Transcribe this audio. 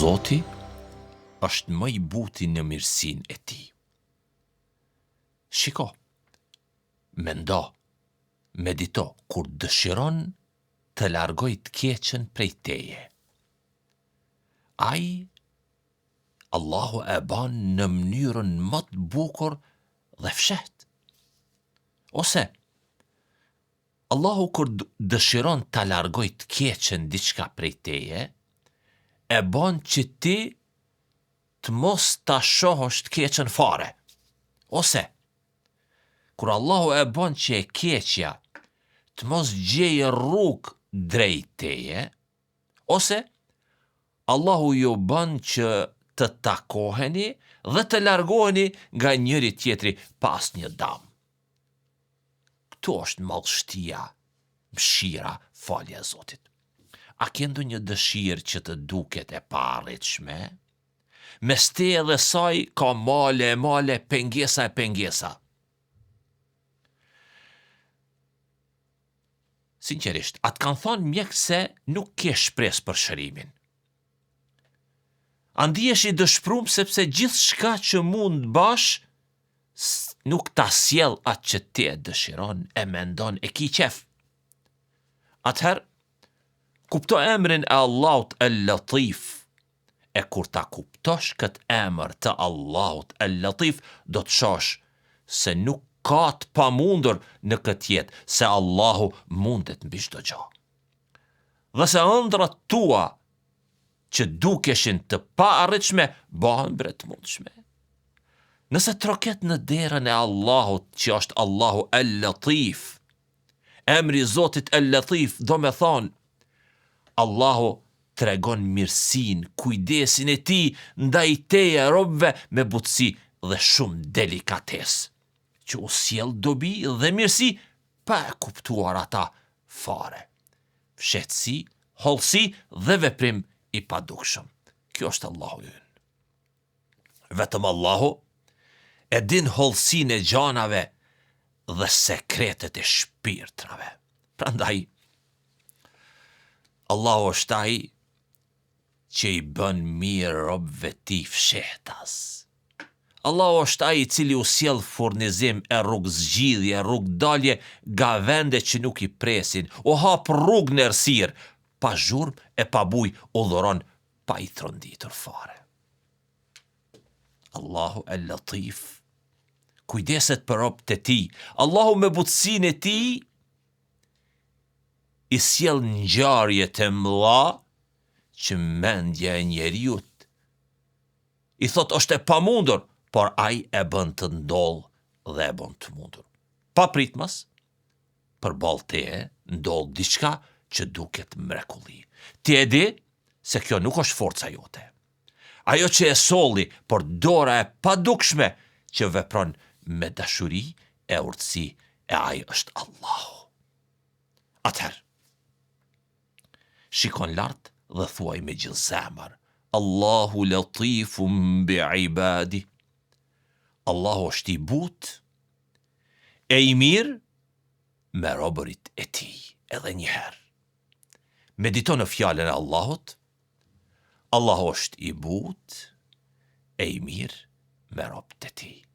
Zoti është më i buti në mirësinë e tij. Shiko, mendo, medito kur dëshiron të largojë të keqen prej teje. Ai, Allahu e ban në mënyrën më të bukur dhe fshehtë. Ose, Allahu kur dëshiron ta largojë të keqen diçka prej teje, e ban që ti të mos ta shohësh të keqen fare. Ose, kur Allahu e ban që e keqja të mos gjejë rrugë drejt teje, ose Allahu ju bën që të takoheni dhe të largoheni nga njëri tjetri pa asnjë dam. Këtu është madhështia, mëshira, falja e Zotit. A ke ndonjë dëshirë që të duket e paarritshme? Mes teje dhe saj ka male e male, pengesa e pengesa. Sinqerisht, a të kanë thonë mjekët se nuk ke shpresë për shërimin? A ndihesh i dëshprum sepse gjithçka që mund të bash nuk ta sjell atë që ti e dëshiron, e mendon, e ki qef? Atëherë, kupto emrin e Allahut El-Latif, e kur ta kuptosh këtë emër të Allahut El-Latif, do të shohësh se nuk ka të pamundur në këtë jetë, se Allahu mundet mbi çdo gjë. Dhe se ëndrrat tua që dukeshin të paarritshme bëhen bre të mundshme. Nëse troket në derën e Allahut që është Allahu El-Latif, emri i Zotit El-Latif do me thonë Allahu tregon mirësinë, kujdesin e tij ndaj teje robëve me butësi dhe shumë delikatesë, që u sjell dobi dhe mirësi pa e kuptuar ata fare. Fshehtësi, hollësi dhe veprim i padukshëm. Kjo është Allahu ynë. Vetëm Allahu e din hollësinë e gjanave dhe sekretet e shpirtrave. Prandaj, Allahu është ai që i bën mirë robëve tij fshehtas. Allahu është ai i cili u sjell furnizim e rrugëzgjidhje e rrugëdalje nga vende që nuk i presin, u hap rrugë në errësirë, pa zhurmë e pa bujë u dhuron pa i tronditur fare. Allahu El Latif kujdeset për robët e tij. Allahu me butësinë e tij i sjell ngjarje të mëdha që mendja e njeriut i thotë është e pamundur, por ai e bën të ndodhë dhe e bën të mundur. Papritmas, përballë teje ndodh diçka që duket mrekulli. Ti e di se kjo nuk është forca jote. Ajo që e solli, por dora e padukshme që vepron me dashuri e urtësi e ai është Allahu. Atëherë, shikon lart dhe thuaj me gjithë zemër, Allahu latifun bi ibadi. Allahu është i butë e i mirë me robërit e tij. Edhe një herë. Medito në fjalën e Allahut, Allahu është i butë e i mirë me robët e tij.